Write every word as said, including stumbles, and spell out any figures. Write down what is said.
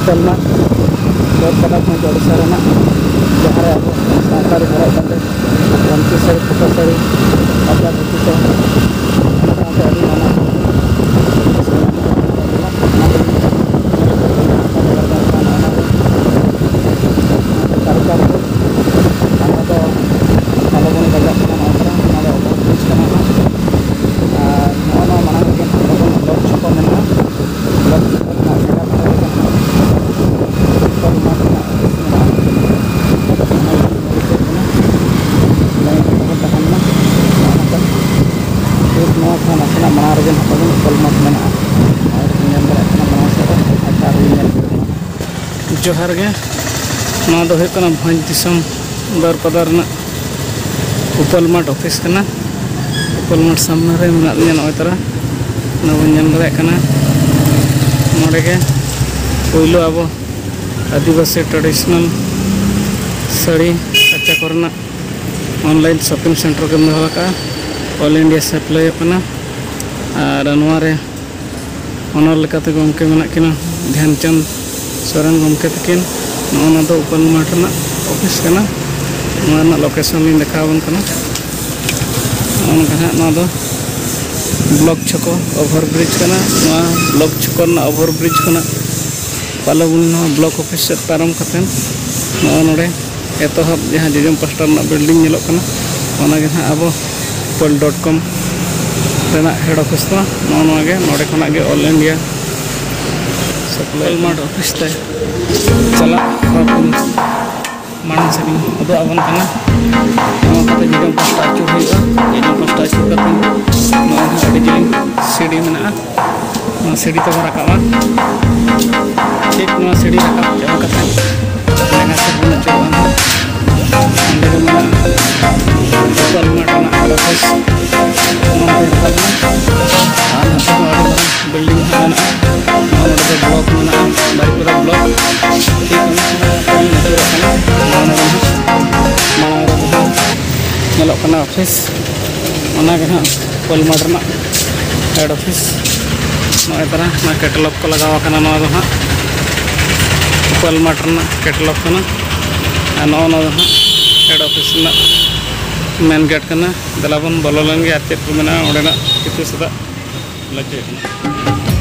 ᱛᱟᱞᱢᱟ ᱵᱚᱨᱯᱟᱫᱟ ᱠᱷᱚᱱ ᱳᱰᱤᱥᱟ ᱨᱮᱱᱟᱜ, ᱡᱟᱦᱟᱸ ᱨᱮ ᱟᱵᱚ ᱥᱟᱱᱛᱟᱲᱤ ᱦᱚᱨᱚᱜ ᱵᱟᱸᱫᱮ, ᱯᱟᱹᱧᱪᱤ ᱥᱟᱹᱲᱤ, ᱯᱷᱩᱴᱟᱹ ᱥᱟᱹᱲᱤ, ᱵᱟᱯᱞᱟ ᱫᱷᱩᱛᱤ ᱠᱚ, ᱚᱱᱟ ᱥᱟᱶᱛᱮ ᱟᱹᱰᱤ ᱱᱟᱱᱟ ᱦᱩᱱᱟᱹᱨ ᱠᱟᱹᱨᱤᱜᱚᱨ ᱠᱚ, ᱚᱱᱟ ᱫᱚ ᱟᱞᱚᱵᱚᱱ ᱵᱟᱡᱟᱜ ᱠᱟᱱᱟ᱾ ᱱᱚᱜᱼᱚᱭ ᱛᱚᱨᱟ ᱚᱱᱟ ᱫᱚ ᱚᱵᱷᱟᱨ ᱵᱨᱤᱡᱽ ᱠᱟᱱᱟ ᱦᱟᱸᱜ᱾ ᱟᱨ ᱱᱚᱜᱼᱚ ᱱᱚᱣᱟ ᱢᱟᱲᱟᱝ ᱨᱮᱜᱮ ᱱᱟᱦᱟᱜ ᱛᱟᱵᱚᱱ ᱵᱞᱚᱠ ᱪᱷᱚᱠᱚ ᱢᱮᱱᱟᱜᱼᱟ᱾ ᱵᱞᱚᱠ ᱪᱷᱚᱠᱚ ᱨᱮᱱᱟᱜ ᱡᱟᱭᱜᱟ ᱫᱷᱟᱨᱮ ᱨᱮᱜᱮ ᱱᱟᱦᱟᱜ ᱯᱚᱨᱤᱢᱟᱱ ᱨᱮᱱᱟᱜ ᱚᱯᱷᱤᱥ ᱢᱮᱱᱟᱜᱼᱟ᱾ ᱚᱱᱟ ᱜᱮ ᱧᱮᱞ ᱦᱚᱪᱚᱭᱮᱫ ᱵᱚᱱᱟ᱾ ᱞᱟᱭᱤᱱ ᱨᱮ ᱛᱟᱵᱚᱱ ᱛᱟᱦᱮᱱ ᱢᱟ᱾ ᱱᱚᱜᱼᱚ ᱱᱚᱝᱠᱟ ᱴᱷᱤᱠ ᱱᱚᱣᱟ ᱠᱷᱚᱱ ᱱᱟᱥᱮᱱᱟᱜ ᱢᱟᱲᱟᱝ ᱨᱮᱜᱮ ᱱᱟᱦᱟᱜ ᱛᱟᱵᱚᱱ ᱩᱯᱟᱞ ᱢᱟᱴᱷ ᱢᱮᱱᱟᱜᱼᱟ᱾ ᱱᱚᱜᱼᱚᱭ ᱵᱚᱱ ᱧᱮᱞ ᱫᱟᱲᱮᱭᱟᱜ ᱠᱟᱱᱟ ᱢᱟᱲᱟᱝ ᱥᱮᱫ ᱨᱮ᱾ ᱟᱪᱪᱷᱟ, ᱟᱨ ᱵᱚᱱ ᱧᱮᱞ ᱤᱫᱤ ᱠᱟᱱᱟ᱾ ᱡᱚᱦᱟᱨ ᱜᱮ᱾ ᱱᱚᱣᱟ ᱫᱚ ᱦᱩᱭᱩᱜ ᱠᱟᱱᱟ ᱵᱷᱚᱸᱡᱽ ᱫᱤᱥᱚᱢ ᱵᱟᱹᱨᱯᱟᱫᱟ ᱨᱮᱱᱟᱜ ᱩᱯᱟᱞ ᱢᱟᱴᱷ ᱚᱯᱷᱤᱥ ᱠᱟᱱᱟ᱾ ᱩᱯᱟᱞ ᱢᱟᱴᱷ ᱥᱟᱢᱱᱮ ᱨᱮ ᱢᱮᱱᱟᱜ ᱞᱤᱧᱟ ᱱᱚᱜᱼᱚᱭ ᱛᱟᱨᱟ᱾ ᱱᱚᱣᱟ ᱵᱚᱱ ᱧᱮᱞ ᱫᱟᱲᱮᱭᱟᱜ ᱠᱟᱱᱟ᱾ ᱱᱚᱰᱮ ᱜᱮ ᱯᱳᱭᱞᱳ ᱟᱵᱚ ᱟᱹᱫᱤᱵᱟᱹᱥᱤ ᱴᱨᱟᱰᱤᱥᱚᱱᱟᱞ ᱥᱟᱹᱲᱤ ᱠᱟᱪᱟ ᱠᱚᱨᱮᱱᱟᱜ ᱚᱱᱞᱟᱭᱤᱱ ᱥᱚᱯᱤᱝ ᱥᱮᱱᱴᱟᱨ ᱠᱚ ᱫᱚᱦᱚ ᱟᱠᱟᱫᱼᱟ᱾ ᱚᱞ ᱤᱱᱰᱤᱭᱟ ᱥᱟᱯᱞᱟᱭᱚᱜ ᱠᱟᱱᱟ᱾ ᱟᱨ ᱱᱚᱣᱟ ᱨᱮ ᱚᱱᱟᱨ ᱞᱮᱠᱟᱛᱮ ᱜᱚᱢᱠᱮ ᱢᱮᱱᱟᱜ ᱠᱤᱱᱟ ᱫᱷᱮᱱᱪᱟᱸᱫᱽ ᱥᱚᱨᱮᱱ ᱜᱚᱢᱠᱮ ᱛᱟᱹᱠᱤᱱ᱾ ᱱᱚᱜᱼᱚ ᱱᱚᱣᱟ ᱫᱚ ᱩᱯᱟᱞ ᱢᱟᱴᱷ ᱨᱮᱱᱟᱜ ᱚᱯᱷᱤᱥ ᱠᱟᱱᱟ᱾ ᱱᱚᱣᱟ ᱨᱮᱱᱟᱜ ᱞᱳᱠᱮᱥᱚᱱ ᱞᱤᱧ ᱫᱮᱠᱷᱟᱣ ᱟᱵᱚᱱ ᱠᱟᱱᱟ᱾ ᱱᱚᱜᱼᱚ ᱱᱚᱝᱠᱟ ᱦᱟᱸᱜ ᱱᱚᱣᱟ ᱫᱚ ᱵᱞᱚᱠ ᱪᱷᱚᱠᱚ ᱳᱵᱷᱟᱨ ᱵᱨᱤᱡᱽ ᱠᱟᱱᱟ᱾ ᱱᱚᱣᱟ ᱵᱞᱚᱠ ᱪᱷᱚᱠᱚ ᱨᱮᱱᱟᱜ ᱳᱵᱷᱟᱨ ᱵᱨᱤᱡᱽ ᱠᱷᱚᱱᱟᱜ ᱯᱟᱞᱚᱵᱚᱱᱤ ᱱᱚᱣᱟ ᱵᱞᱚᱠ ᱚᱯᱷᱤᱥ ᱥᱮᱫ ᱯᱟᱨᱚᱢ ᱠᱟᱛᱮᱫ ᱱᱚᱜᱼᱚ ᱱᱚᱰᱮ ᱮᱛᱚᱦᱚᱵ ᱡᱟᱦᱟᱸ ᱡᱚᱡᱚᱢ ᱯᱟᱥᱴᱟ ᱨᱮᱱᱟᱜ ᱵᱤᱞᱰᱤᱝ ᱧᱮᱞᱚᱜ ᱠᱟᱱᱟ, ᱚᱱᱟ ᱜᱮ ᱱᱟᱦᱟᱜ ᱟᱵᱚ ᱩᱯᱟᱞ ᱰᱚᱴ ᱠᱚᱢ ᱨᱮᱱᱟᱜ ᱦᱮᱰ ᱚᱯᱷᱤᱥ ᱫᱚ ᱱᱚᱜᱼᱚ ᱱᱚᱣᱟ ᱜᱮ᱾ ᱱᱚᱰᱮ ᱠᱷᱚᱱᱟᱜ ᱜᱮ ᱚᱞ ᱤᱱᱰᱤᱭᱟ ᱥᱟᱯᱞᱟᱭ ᱢᱟᱴᱷ ᱚᱯᱷᱤᱥ ᱛᱮ ᱪᱟᱞᱟᱜ ᱦᱚᱨ ᱠᱚ ᱢᱟᱲᱟᱝ ᱥᱮᱫ ᱤᱧ ᱩᱫᱩᱜ ᱟᱵᱚᱱ ᱠᱟᱱᱟ᱾ ᱱᱚᱣᱟ ᱠᱟᱛᱮ ᱡᱚᱡᱚᱢ ᱯᱟᱥᱴᱟ ᱟᱹᱪᱩᱨ ᱦᱩᱭᱩᱜᱼᱟ᱾ ᱡᱚᱡᱚᱢ ᱯᱟᱥᱴᱟ ᱟᱹᱪᱩᱨ ᱠᱟᱛᱮ ᱱᱚᱣᱟ ᱦᱚᱸ ᱟᱹᱰᱤ ᱡᱤᱞᱤᱧ ᱥᱤᱲᱤ ᱢᱮᱱᱟᱜᱼᱟ᱾ ᱱᱚᱣᱟ ᱥᱤᱲᱤ ᱛᱮᱵᱚᱱ ᱨᱟᱠᱟᱵᱼᱟ᱾ ᱴᱷᱤᱠ ᱱᱚᱣᱟ ᱥᱤᱲᱤ ᱨᱟᱠᱟᱵ ᱪᱟᱵᱟ ᱠᱟᱛᱮ ᱞᱮᱸᱜᱟ ᱥᱮᱫ ᱵᱚᱱ ᱟᱹᱪᱩᱨᱚᱜᱼᱟ᱾ ᱚᱸᱰᱮ ᱜᱮ ᱢᱮᱱᱟᱜᱼᱟ ᱩᱯᱟᱞ ᱢᱟᱴᱷ ᱨᱮᱱᱟᱜ ᱦᱮᱰ ᱚᱯᱷᱤᱥ᱾ ᱱᱚᱣᱟ ᱛᱮ ᱨᱟᱠᱟᱵ ᱮᱱᱟ᱾ ᱟᱨ ᱱᱚᱛᱮ ᱦᱚᱸ ᱟᱹᱰᱤ ᱢᱟᱨᱟᱝ ᱵᱤᱞᱰᱤᱝ ᱦᱟᱸᱜ ᱢᱮᱱᱟᱜᱼᱟ᱾ ᱱᱚᱣᱟ ᱱᱚᱰᱮ ᱫᱚ ᱵᱞᱚᱠ ᱢᱮᱱᱟᱜᱼᱟ, ᱵᱟᱨᱤᱯᱟᱫᱟ ᱵᱞᱚᱠ᱾ ᱴᱷᱤᱠ ᱚᱱᱟ ᱥᱩᱨ ᱨᱮ ᱟᱹᱞᱤᱧ ᱟᱹᱪᱩᱨᱚᱜ ᱠᱟᱱᱟ᱾ ᱱᱚᱣᱟ ᱱᱚᱰᱮ ᱦᱟᱸᱜ ᱢᱟᱲᱟᱝ ᱨᱮ ᱡᱟᱦᱟᱸ ᱧᱮᱞᱚᱜ ᱠᱟᱱᱟ ᱚᱯᱷᱤᱥ, ᱚᱱᱟ ᱜᱮ ᱦᱟᱸᱜ ᱩᱯᱟᱞ ᱢᱟᱴᱷ ᱨᱮᱱᱟᱜ ᱦᱮᱰ ᱚᱯᱷᱤᱥ᱾ ᱱᱚᱜᱼᱚᱭ ᱛᱟᱨᱟ ᱱᱚᱣᱟ ᱠᱮᱴᱟᱞᱚᱜ ᱠᱚ ᱞᱟᱜᱟᱣ ᱟᱠᱟᱱᱟ᱾ ᱱᱚᱣᱟ ᱫᱚ ᱦᱟᱸᱜ ᱣᱟᱞᱢᱟᱨᱴ ᱨᱮᱱᱟᱜ ᱠᱮᱴᱟᱞᱚᱜᱽ ᱠᱟᱱᱟ᱾ ᱟᱨ ᱱᱚᱜᱼᱚ ᱱᱚᱣᱟ ᱫᱚ ᱦᱟᱸᱜ ᱦᱮᱰ ᱚᱯᱷᱤᱥ ᱨᱮᱱᱟᱜ ᱢᱮᱱ ᱜᱮᱴ ᱠᱟᱱᱟ᱾ ᱫᱮᱞᱟ ᱵᱚᱱ ᱵᱚᱞᱚ ᱞᱮᱱ ᱜᱮ ᱟᱨ ᱪᱮᱫ ᱠᱚ ᱢᱮᱱᱟᱜᱼᱟ ᱚᱸᱰᱮᱱᱟᱜ ᱠᱤᱪᱷᱩ ᱥᱮᱫᱟᱜ ᱞᱟᱹᱭ ᱦᱚᱪᱚᱭᱮᱫ ᱠᱟᱱᱟ᱾